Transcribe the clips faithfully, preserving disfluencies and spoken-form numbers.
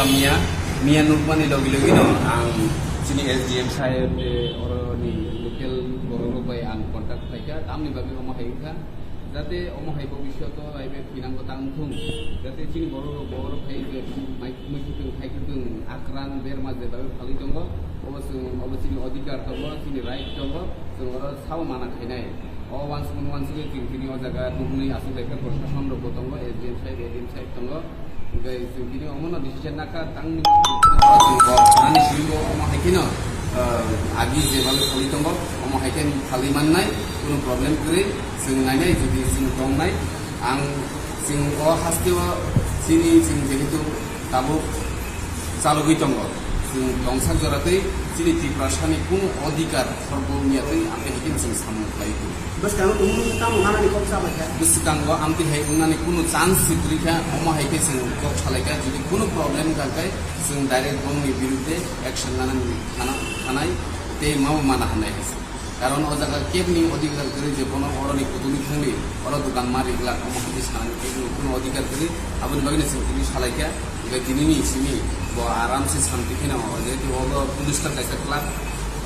Miya, miya nukmani logi logi no ang chini S D M saheb de oro ni local borok rok bai ang contact khlaikha, tamni bagwi omo hai wngkha, jate omo hai bobisyoto aibe thinango ta wngthung, jate chini borok rok bo oro phai je mai-, muikhwtwng khaikhwtwng akran berma je bagwi phalwi tongo, obo chwng, obo chini odhikar tongo, chini right tongo, chwng oro sao mana khainai. O uansukmung uansugwi chwng tini o jaga nuknwi aswk laikha, proshashan rok bo tongo, S D M saheb, A D M saheb tongo. Hwnkhe chwng tini omono decision nakha, tangni ani simi bo omo hai kheno, ah, agi jebabe phalwi tongo, omo hai khe phalwi mannai, kunu problem kwrwi, chwng nainai, jodi chwng tongnai. Ang chwng o hasteo chini chwng jehetu tabuk chalogwi tongo. Chwng tongsak jora tei chini Tiprasani kunu odhikar khorbo wngya tei amtwi hai khe chwng samung khlai tongo. Bwskango tumung tamo nanani kok sabaikha. Bwskango amtwi hai wngnani kunu chance se kwrwi kha, omo hai khe chwng kok salaikha, jodi kunu problem wngkha khe chwng direct bongni birudde action nanani thana-, thanai tei mabo mana hwnai hai se. Karon o jaga kebni odhikar kwrwi je bono oroni kutulwi thangdi, oro dukan ma ri glak, omo hai khe sanani kebni kunu odhikar kwrwi, aboni bagwino chwng tini salaikha. Hingke tinini simi bo aram se santi kheno, jehetu obo police ta kaisa club,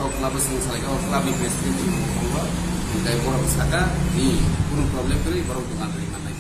o club o chwng salai kha, o club ni president ni mung tongo, hingke borok saka ni kunu problem kwrwi, borok dukan rwi mannai.